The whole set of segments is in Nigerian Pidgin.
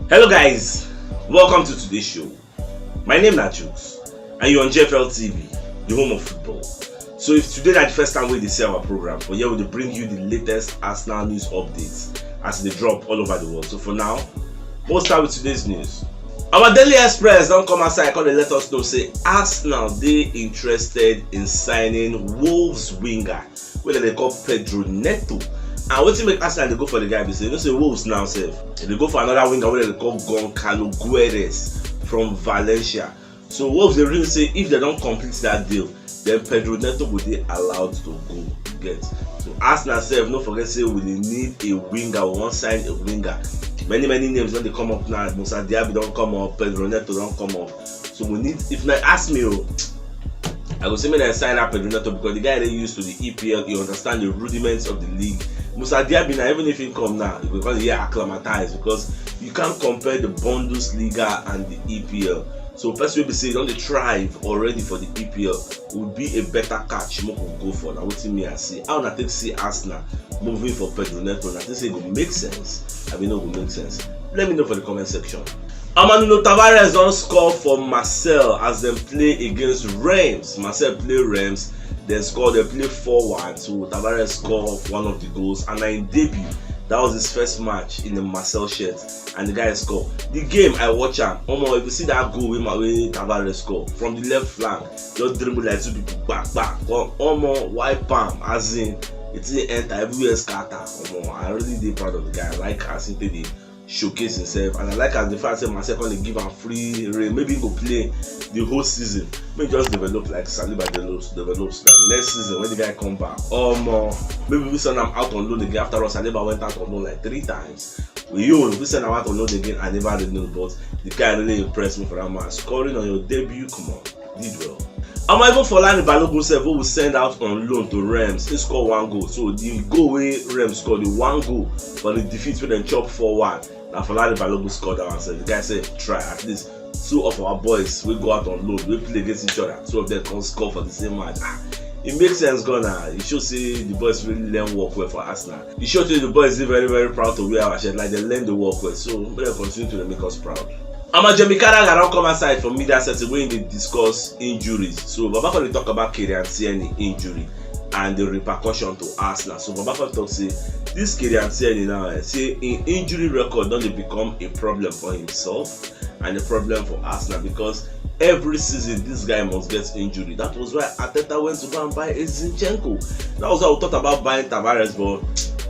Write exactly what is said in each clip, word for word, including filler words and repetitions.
Hello guys, welcome to today's show. My name na Jukes and you're on G F L T V, the home of football. So if today na the first time wey you dey see our program, for here we dey bring you the latest Arsenal news updates as e dey drop all over the world. So for now, we'll start with today's news. Our Daily Express don come outside come dey let us know say Arsenal dey interested in signing Wolves winger wey dem dey call Pedro Neto. And wetin make Arsenal dey go for the guy be say, you know say Wolves now sef, dem dey go for another winger wey dem dey call Goncalo Guedes from Valencia. So Wolves dey reason say if dem don complete that deal, then Pedro Neto go dey allowed to go. You get? So Arsenal sef, no forget say we dey need a winger, we wan sign a winger. Many many names don dey come up now. Musa Diaby don come up, Pedro Neto don come up. So we need, if na ask me o, I go say make dem sign that Pedro Neto because the guy dey used to the E P L, he understand the rudiments of the league. Musa Diaby na, even if he come now, he go come dey acclimatized because you can't compare the Bundesliga and the E P L. So person wey be say don dey thrive already for the E P L would be a better catch make we go for. Na wetin me I see. How una take see Arsenal moving for Pedro Neto? Una think say e go make sense? Abi no go make sense? Let me know for the comment section. Omo, Nuno Tavares don score for Marseille as dem play against Reims. Marseille play Reims, dem score, dem play four one. So Tavares score one of the goals and na im debut. That was his first match in the Marseille shirt and the guy score. The game I watch am, omo, if you see that goal wey ma wey Tavares score from the left flank, just dribble like two people, kpa kpa, come omo, wipe am, as in, it enter everywhere, scatter. Omo, I really dey proud of the guy. I like as he take dey showcase himself, and I like as the fact say Marseille come dey give am free reign. Maybe he go play the whole season. Make he just develop like Saliba develops, develops like next season when the guy come back. Omo, maybe we send am out on loan again. After all, Saliba went out on loan like three times. We own, we send am out on loan again and never renewed. But the guy really impressed me for that match. Scoring on your debut, come on, did well. Omo, even Folani Balogun sef, who we send out on loan to Reims, he score one goal. So the goal wey Reims score, the one goal for the defeat wey dem chop four one, na Folani Balogun score that one sef. The guy sef try, at least two of our boys wey go out on loan, wey play against each other, two of them come score for the same match. Ah, it makes sense, gone now. E show say the boys really learn work well for Arsenal. E show say the boys dey very very proud to wear our shirt, like dem learn the work well. So make dem continue to dey make us proud. Omo, Jamie Carragher don come outside for media setting wey dey discuss injuries. So Baba come dey talk about Kieran Tierney injury and the repercussion to Arsenal. So Baba come talk say this Kieran Tierney now, eh, say im injury record don dey become a problem for himself and a problem for Arsenal because every season this guy must get injury. That was why Arteta went to go and buy a Zinchenko. That was why we thought about buying Tavares, but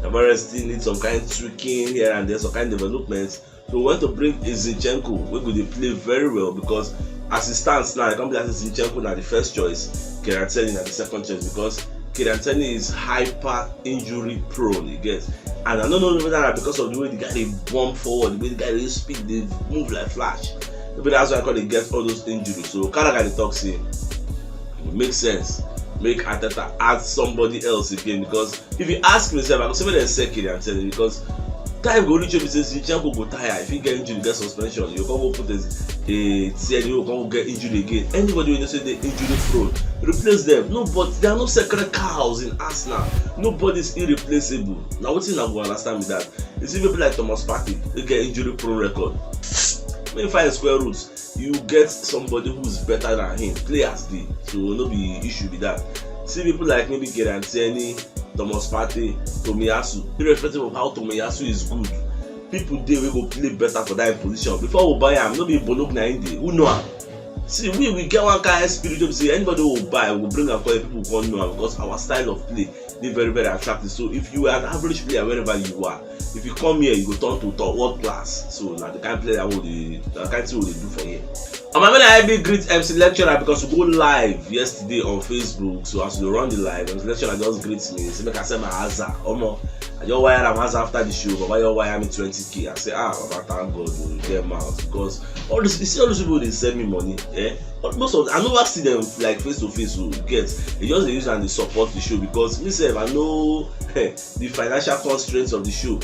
Tavares still need some kind tweaking here and there, some kind development. So we want to bring a Zinchenko wey go dey play very well because as it stands now, e come be like say Zinchenko na the first choice, Kieran Tierney na the second choice because Kieran Tierney is hyper injury prone, you get. And I don't know whether na because of the way the guy dey bomb forward, the way the guy dey speed, dey move like flash. Maybe that's why I call dey get all those injuries. So Carragher dey talk say it make sense make Arteta add somebody else again because if you ask me sef, I go say make dem sell Kieran Tierney because time go reach wey be say Zinchenko go tire. If he get injury, get suspension, you come go put a, a Tierney, you come go get injury again. Anybody wey you know say dey injury prone, replace them. No, but there are no sacred cows in Arsenal. Nobody is irreplaceable. Na wetin una go understand be that. You see people like Thomas Partey, wey get injury prone record. Make him find square roots. You get somebody who is better than him. Players dey, so no be issue be that. See people like maybe Kieran Tierney, Thomas Partey, Tomiyasu. Irrespective of how Tomiyasu is good, people dey wey go play better for that position. Before we buy am, no be Bologna im dey. Who know am? See, we we get one kind spirit wey be say anybody we buy, we go bring am come here, people go come know am because our style of play dey very very attractive. So if you are an average player wherever you are, if you come here, you go turn to top world class. So na the kind player we dey, na the kind thing we dey do for here. And my man, I be greet M C Lecturer because we go live yesterday on Facebook. So as we run the live, M C Lecturer just greets me. Say make I send my aza. Omo, I just wire am aza after the show. Baba just wire me twenty K. I say, ah, Baba, thank God, we get mouth because all this, you see all those people dey send me money, eh? But most of, I never see them like face to face. So you get, they just dey use and dey support the show because me sef, I know the financial constraints of the show.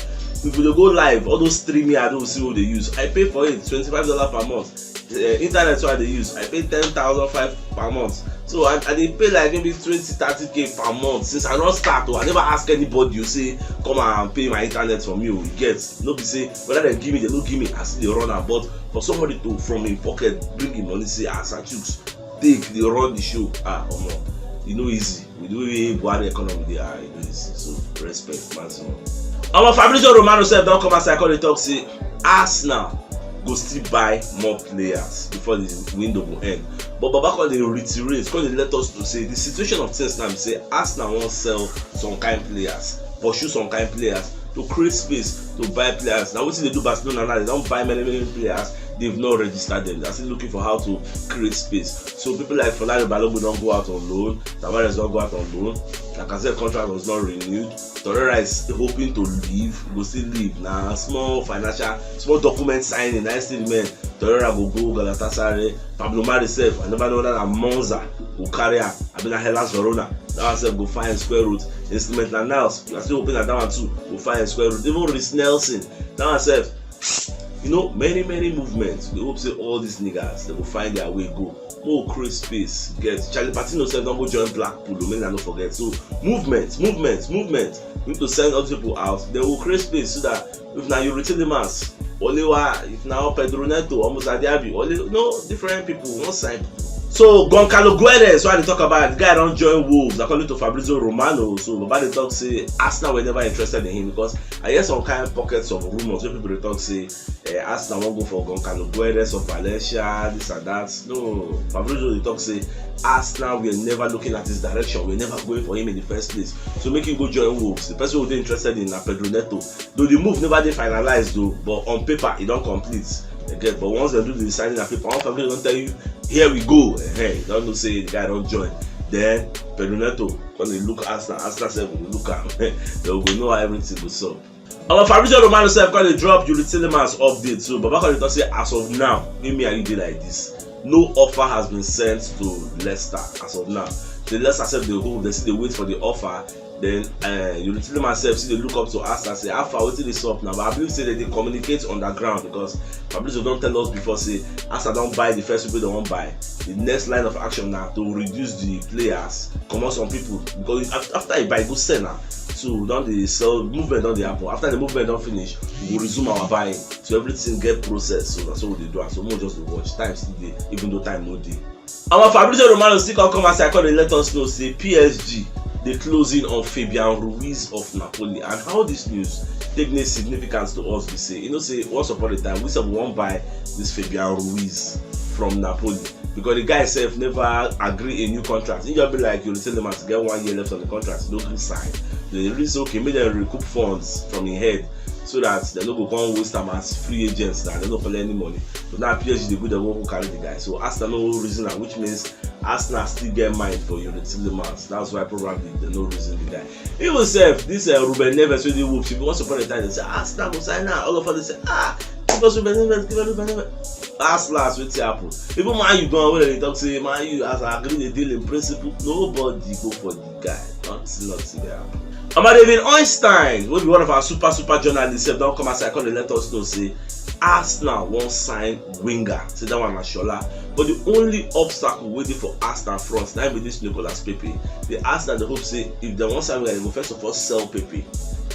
If we dey go live, all those streaming, I don't see what they use. I pay for it, twenty-five dollars per month. Uh, internet so I dey use, I pay ten thousand five per month. So I, I dey pay like maybe twenty, thirty k per month since I don start o. I never ask anybody o say come and pay my internet for me o. You get? No be say whether dem give me, dem no give me, I still dey run am. But for somebody to from im pocket bring im money say, "Ah, Sir Chuks, take dey run the show." Ah, omo, e no easy. With the way Buhari economy dey, ah, e no easy. So respect maximum. Omo, Fabrizio Romano sef don come outside come dey talk say Arsenal go still buy more players before the window go end. But Baba come dey reiterate, come dey let us know say the situation of things now be say Arsenal wan sell some kind players, pursue some kind players to create space to buy players. Na wetin dey do Barcelona now, dem don buy many many players, they've not registered them. They're still looking for how to create space. So people like Folarin Balogun don go out on loan, Tavares don go out on loan, Lacazette contract was not renewed, Torreira is hoping to leave, go still leave. Na small financial, small document signing na still remain. Torreira go go Galatasaray. Pablo Mari sef, I never know whether na Monza go carry am, abi na Hellas Verona. That one sef go find square root. Instrument na Niles, you are still hoping that that one too go find square root. Even Reiss Nelson, that one sef, you know, many many movements. We hope say all these niggas, they go find their way go. Mo create space, get Charlie Patino sef don go join Blackpool o, make I no forget. So movement, movement, movement. We need to send other people out. They will create space so that if na Youri Tielemans, Olewa, if na Pedro Neto, almost Adiabi, Ole, no, different people, one side. So Goncalo Guedes, so I dey talk about, the guy don join Wolves according to Fabrizio Romano. So Baba dey talk say Arsenal were never interested in him because I hear some kind pockets of rumors wey people dey talk say eh, Arsenal wan go for Goncalo Guedes of Valencia, this and that. No, Fabrizio dey talk say Arsenal were never looking at this direction. We never going for him in the first place. So make him go join Wolves. The person who dey interested in na Pedro Neto. Though the move never dey finalized though, but on paper e don complete. Again, but once dem do the signing on paper, one Fabrizio don tell you, "Here we go." Hey, you don know say the guy don join. Then Pedro Neto come dey look Arsenal. Arsenal sef go look am. They go know how everything go sup. Our Fabrizio Romano sef come dey drop Youri Tielemans update. So Baba come dey talk say as of now, make me and you dey like this. No offer has been sent to Leicester as of now. The Leicester sef dey hold, they still dey wait for the offer. Then uh, Youri Tielemans sef still dey look up to Arsenal say, "How far, wetin dey sup now?" But I believe say they dey communicate underground because Fabrizio don tell us before say Arsenal don buy the first people they wan buy. The next line of action na to reduce the players, comot some people, because af- after you buy, go sell now. So don dey sell, movement don dey happen. After the movement don finish, we go resume our buying. So everything get process. So that's what we dey do. And so we just dey watch. Time still dey, even though time no dey. Our Fabrizio Romano still come come outside come dey let us know say P S G dey close in on Fabian Ruiz of Napoli, and how this news take dey significant to us be say, you know say once upon a time we sef wan buy this Fabian Ruiz from Napoli because the guy sef never agree a new contract. He just be like, you tell them as get one year left on the contract, he no gree sign. They really say okay, make dem recoup funds from him head so that they no go come waste am as free agents, that they no collect any money. But now P S G dey go, they go carry the guy. So Arsenal no reason am, which means Arsenal still get mind for Youri Tielemans. That's why probably they no reason the guy. Even sef, this uh, Ruben Neves wey dey Wolves, if you once upon a time they say Arsenal go sign now, all of us dey say ah, give us Ruben Neves, give us Ruben Neves. Last last wetin happen? Even Man U gone wey dem dey talk say Man U as I agree the deal in principle, nobody go for the guy. Nothing, nothing dey happen. Omo, David Ornstein, wey be one of our super super journalists, sef don come outside come dey let us know say Arsenal wan sign winger. Say that one na Shola. But the only obstacle wey dey for Arsenal front na be this Nicolas Pepe. The Arsenal dey hope say if dem wan sign winger, dem go first of all sell Pepe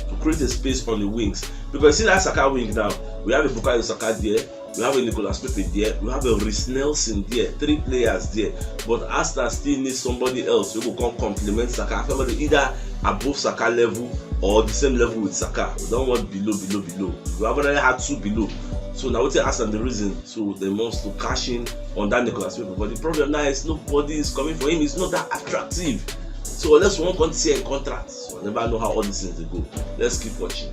to create a space on the wings. Because see that Saka wing now, we have a Bukayo Saka there, we have a Nicolas Pepe there, we have a Reiss Nelson there, three players there. But Arsenal still need somebody else who go come complement Saka. Somebody either above Saka level or the same level with Saka. We don't want below, below, below. We have already had two below. So now what Arsenal the reason? So they must to cash in on that Nicolas Pepe. But the problem now is nobody is coming for him. He's not that attractive. So unless one can see a contract, so I never know how all these things they go. Let's keep watching.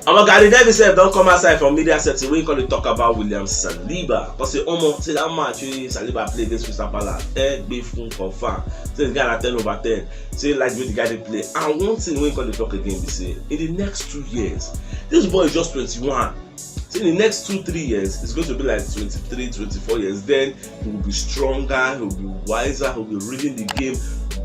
Our Gary Neville sef don come outside from media setting wey he come dey talk about William Saliba. Come say omo, say that match wey Saliba play against Crystal Palace, eh, be fun confirm. Say the guy na ten over ten. Say like wey the guy dey play. And one thing wey he come dey talk again be say in the next two years, this boy is just twenty-one. Say in the next two three years, it's going to be like twenty-three, twenty-four years. Then he will be stronger, he will be wiser, he will be reading the game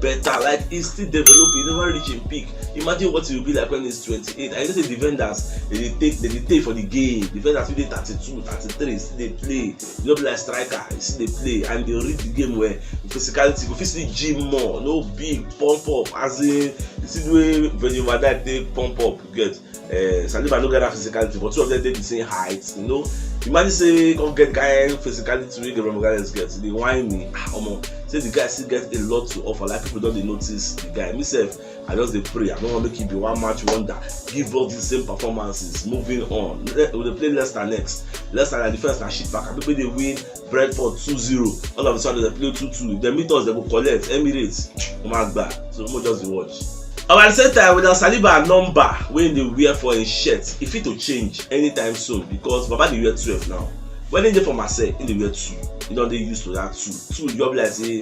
better, like, e still develop, e never reach im peak. Imagine what e will be like when he's twenty-eight. I know say defenders, they dey take, they dey take for the game. Defenders wey dey thirty-two, thirty-three still dey play. You know, be like striker, e still dey play and dey read the game well. Physicality, go fit still gym more, no big pump up. As in, you see the way Virgil van Dijk take pump up, you get. Uh, Saliba no get that physicality, but two of them dey the same height. You know, imagine say come get guy physicality wey Gabriel Magalhaes get. Dey whine me, ah, omo, say the guy still get a lot to offer. Like, people don dey notice the guy. Me sef, I just dey pray. I no wan make e be one match wonder. Give us the same performances. Moving on. Le- We dey play Leicester next. Leicester na defense na shit pack. People dey win Brentford two zero. All of a sudden they play two two. If they meet us, they go collect Emirates. Come on, back. So we just dey watch. And at the same time, with Saliba number wey dey wear for his shirt, e fit to change anytime soon because Baba dey wear twelve now. When he dey for Marseille, he dey wear two. He don dey used to that two. Two, you be like say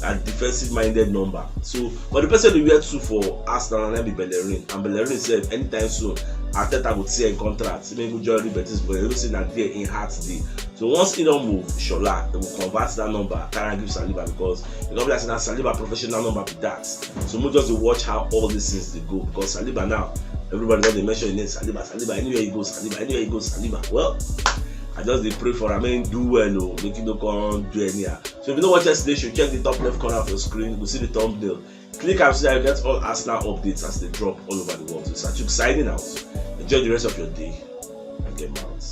a defensive-minded number. So, but the person dey wear two for Arsenal na be Bellerin, and Bellerin sef anytime soon, Arteta go tear im contract. Say make go join Real Betis, but you know say na there im heart dey. So once he don move, Shola, they will convert that number, carry am give Saliba because e go be like say na Saliba professional number be that. So we just dey watch how all these things dey go because Saliba now, everybody don dey mention his name, Saliba, Saliba, anywhere he go, Saliba, anywhere he go, Saliba. Well, I just dey pray for am, make he do well o, make he no come do anyhow. So if you no watch yesterday show, check the top left corner of your screen, you go see the thumbnail. Click am so that you get all Arsenal updates as they drop all over the world. So Sachuk signing out. Enjoy the rest of your day and game out.